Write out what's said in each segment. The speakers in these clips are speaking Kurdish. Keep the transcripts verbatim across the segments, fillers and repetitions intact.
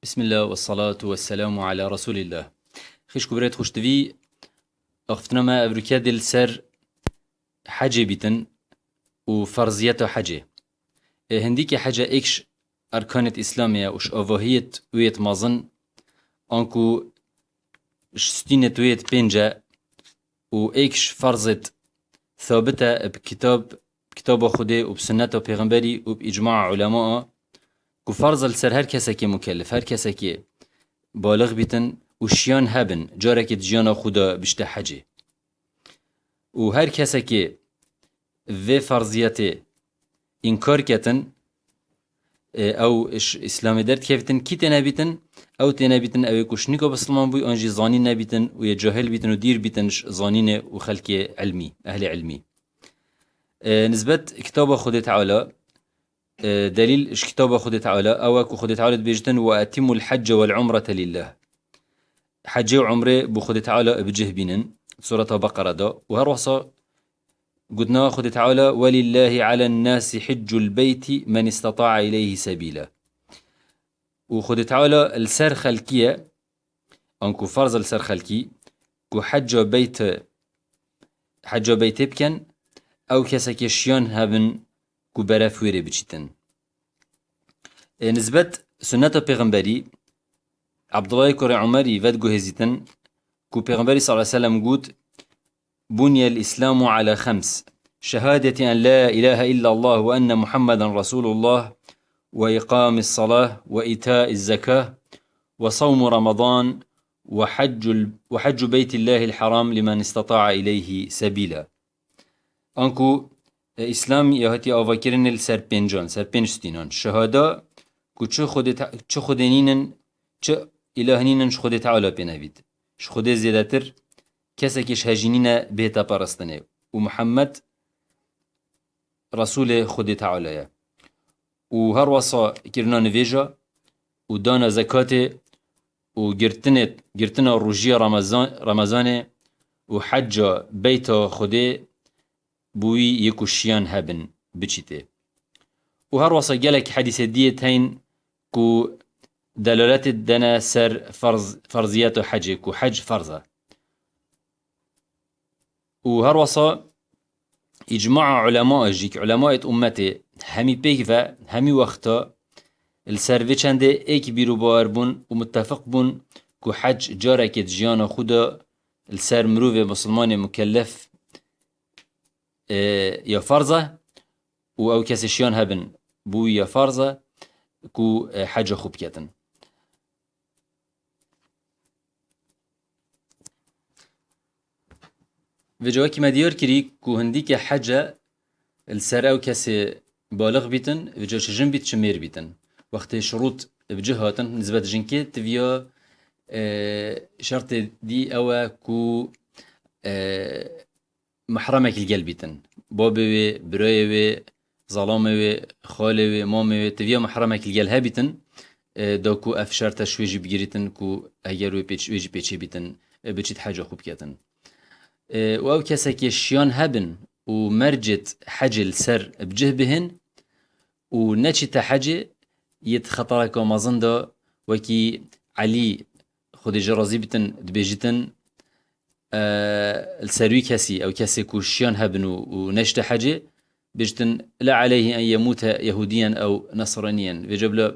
Bismillah ve salatu ve selamu ala Resulillah. Xişk û birêt xuştivî, axiftina me evrûke dê li ser hecê bîtin û ferziyeta hecê. E, hindîkê hece êk ji erkanêt Îslamê ye û ji avahiyêt wê yêt mezin, anku ji stînêt wê yêt pênc e û êk ji ferzêt thabit e bi kitab, kitaba Xwedê û bi sunneta pêxemberî û bi îcmaa ulemaa, ku ferz e li ser her kesekê mukellef, her kesekê balix bîtin û şiyan hebin, carekê di jiyana xwe de bişte hecê. Û her kesekê vê ferziyetê înkar ketin, e, ew ji Îslamê derdikevîtin, kî têne bîtin, ew têne bîtin, ew ê ku ji nîka bisilman bûy, an jî zanîn nebîtin û yê cahil bîtin û dîr bîtin ji zanînê û xelkê ilmî, ehlê ilmî. E, nisbet kitaba Xwedê Teala, e, delîl ji kitaba Xwedê Teala, ew e ku Xwedê Teala dibêjitin, "Ve etimul hecce vel umrete lillah." Hecê û umrê bo Xwedê Teala bi cih bînin. Sureta Beqere de. Û her wesa gotina Xwedê Teala, "Welillahi alen nasi hiccul beyti men istata'a ileyhi sebîla." Û Xwedê Teala li ser xelkî ye, anku ferz e li ser xelkî, ku hecca beyt, hecca beytê bikin, ew kesekê şiyan hebin ku beref wê rê biçîtin. E, nisbet sunneta pêxemberî, Abdullahê kurê Umerî vediguhêzîtin, ku Pêxemberî sallallahu aleyhi ve sellem got, "Buniyel Îslamu ala xems, şehadeti en la ilahe illallah ve enne Muhammeden Resulullah ve iqamis salah ve itaiz zekah ve savmu Ramadan ve haccul, ve haccu beytillahil haram limen istata'a ileyhi sebîla." Anku, e, Îslam ya hatiye avakirinê li ser pêncan, ser pênc stînan. Şehada ku çi Xwedê te-, çi Xwedê nînin, çi îlah nînin ji Xwedê Teala pê nebît. Ji Xwedê zêdetir kesekî ji hejî nîne bihête perestinê. Û Muhammed Resûlê Xwedê Teala ye. Û her wesa kirina nivêja û dana zekatê û girtinê, girtina rojiya Ramazan-, Ramazanê û hecca beyta Xwedê bo wî yê ku şiyan hebin biçîtê. Û her wesa gelek hedîsê diyê teyn ku delaletê dene ser ferz, ferziyeta hecê, ku hec ferz e. Û her wesa îcmaa ulema jî, ki ulemayêt ummetê hemî pêk ve, hemî wexta li ser vê çendê êk bîr û bawer bûn û muttefiq bûn ku hec carekê di jiyana xwe de li ser mirovê misilmanê mukellef, e, ya farz e û ew kesê şiyan hebin bo wî ya farz e ku, e, heca xwe biketin. Vêca wekî me diyar kirî ku hindîke hece li ser ew kesê balix bîtin, vêca çi jin bît, çi mêr bîtin. Wextê şirût bi cih hatin, nisbet jinkê tiviya, e, şertê dî ew e ku, e, mehremek li gel bîtin. Babê wê, birayê wê, zalamê wê, xalê wê, mamê wê, tiviya mehremek li gel hebîtin, e, da ku ev şerte ji wê jî bigirîtin ku heger wê pêç-, wê jî pêçê bîtin, e, biçît heca xwe biketin. E, û ew kesekê şiyan hebin û mercêt hecê li ser bi cih bihin û neçîte hecê, yêt xetareka mezin de, wekî Elî, Xwedê ji razî bitin, dibêjitin, e, li ser wî kesî, ew kesê ku şiyan hebin û, û neçte hecê, bêjtin, "La aleyhi en yemûte yehûdiyen ew nesraniyen." Vêca bila,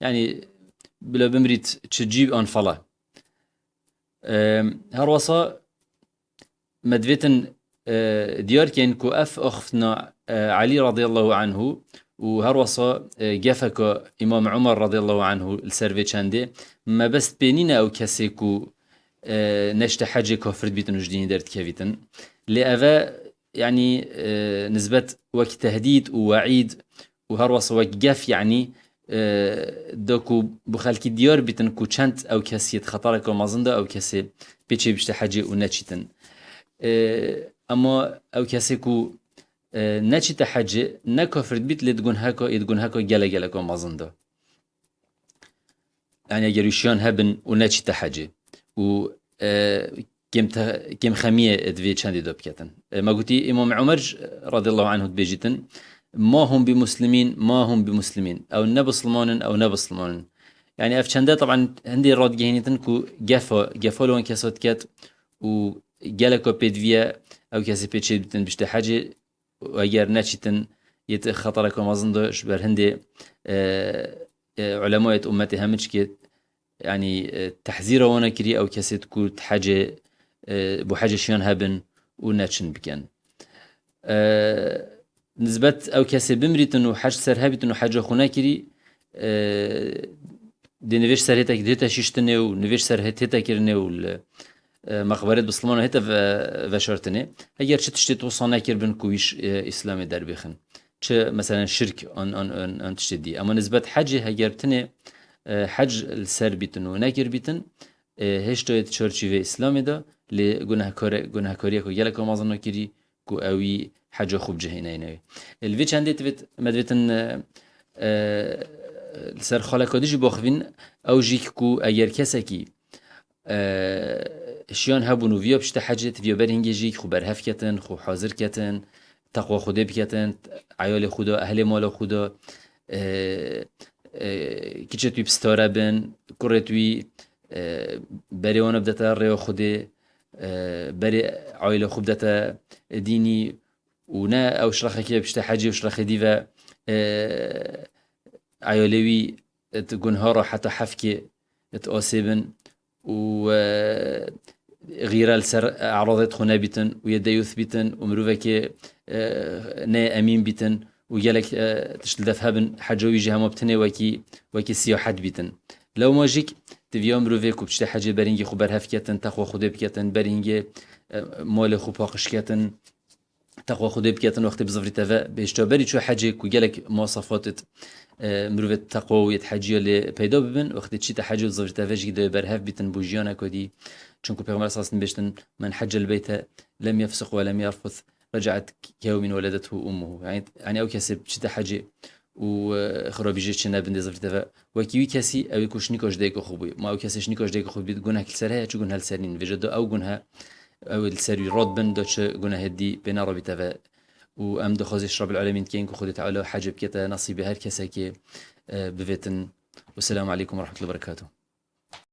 yanî, bila bimrît çi cî an fala. E, her wesa me divêtin, e, diyar kein ku ev axiftina, e, Elî radiyallahu anhu û her wesa, e, gefeka Îmam Umar radiyallahu anhu li ser vê çendê mebest pê nîne ew kesê ku, e, neşte hecê kafir dibîtin û ji dînî derdikevîtin. Lê ev e, yanî, e, nisbet wek tehdîd û weîd û her wesa wek gef, yanî, e, da ku bi xelkî diyar bîtin ku çend ew kes yêt xetareke mezin de, ew kesê pêçê bişte hecê û neçîtin. E, ema ew kesê ku, e, neçîte hecê, ne kafir dibît, lê di gunheka, yê di gunheka gele geleka mezin de. Yanî eger wî şiyan hebin û neçîte hecê. Û, e, kêm te-, kêmxemiyê di vê çendê de biketin. E, me gotî Îmam Omer radiyallahu anhu dibêjîtin, "Ma hum bi muslimîn, ma hum bi muslimîn." Ew ne bisilman in, ew ne bisilman in. Yani ev çende taban hindê radigihînîtin ku gefa, gefa li wan kesa diket û geleka pêdiviye ew kesê pê çêbitin bişte hecê, û eger neçîtin, yê ti xetereka mezin de ji ber hindê, e, e, ulemayê di ummetê hemî çikê, yanî, e, tehzîra wana kirî ew kesê ku di hecê, e, bo hecê şiyan hebin û neçin bikin. E, nisbet ew kesê bimrîtin û hec ser hebîtin û heca xwe nekirî, e, dê nivêj ser hête, hête şiştinê û nivêj ser hête, hête kirinê û li, e, mexberê bisilmana hête ve-, veşartinê. Heger çi tiştê wisa nekiribin ku wî ş-, e, Îslamê derbêxin. Çi, meselen, şirk an, an, an, an tiştê dî. Ema nisbet hecê heger tinê, e, hec li ser bîtin û nekir bîtin, e, hêşta yê di çarçîvê Îslamê de lê gunehkare-, gunehkariyeke gelek mezin kirî ku ewî heca xwe bi cih neyne. Li vê çendê divêt, me divêtin, e, e, li ser xaleka dijî baxivîn, ew jî ku eger kesekî, e, şiyan hebûn û viya pişte hecê, viya ber hingê jî xwe berhev ketin, xwe hazir ketin, teqwa Xwedê biketin, eyalê xwe de, ehlê mala xwe de, e, e, kiçê tu wî pistare bin, kurê tu wî, e, berê wana bidete rêya Xwedê, e, berê aîle xwe bidete dînî û ne ew şirexekê pişte hecê û şirexê dî ve, e, eyalê wî di gunha re heta hefkê di asê bin û, e, xîre li ser e'radê xwe nebîtin û yê deyûs bîtin û mirovekê, e, ne emîn bîtin û gelek, e, tişt li def hebin, heca wî jî hema bi tinê wekî, wekî siyahet bîtin. Lewma jîk di viya mirovê ku piştê hecê beringê xwe berhev ketin, teqwa Xwedê biketin, beringê, e, malê xwe paqij ketin, teqwa Xwedê biketin, wextê bizivirîte ve, bêşta berî çû hecê ku gelek muwasafatêt, e, mirovêt teqwa û yêt heciya lê peyda bibin, wextê çîte hecê û zivirîte ve jî dê berhev bîtin bo jiyaneka dî. Çunku Pêxember sallallahu aleyhi ve sellem bêştin, "Men heccel beyte lem yefsuq ve lem yerfus, recaet keyewmin weledethu ummuhu." Yani, yani ew kesê çîte hecê û, e, xirabî jê çênebin dê zivirîte ve. Wekî wî kesî ew ê ku şinîka ji dayika xwe bûye. Ma ew kesê şinîka ji dayika xwe bît, guneh li ser heye, çi guneh li ser nîn. Vêca do ew guneh, ew ê li ser wî rad bin, do çi gunehê dî pê nerabîte ve. Û em dixwazî ji Rabbil Alemîn dikeyin ku Xwedê Teala hecê bikete nesîbê her kesekê, e, bivêtin. Wesselamu aleykum ve rahmetullahi ve berekatuh.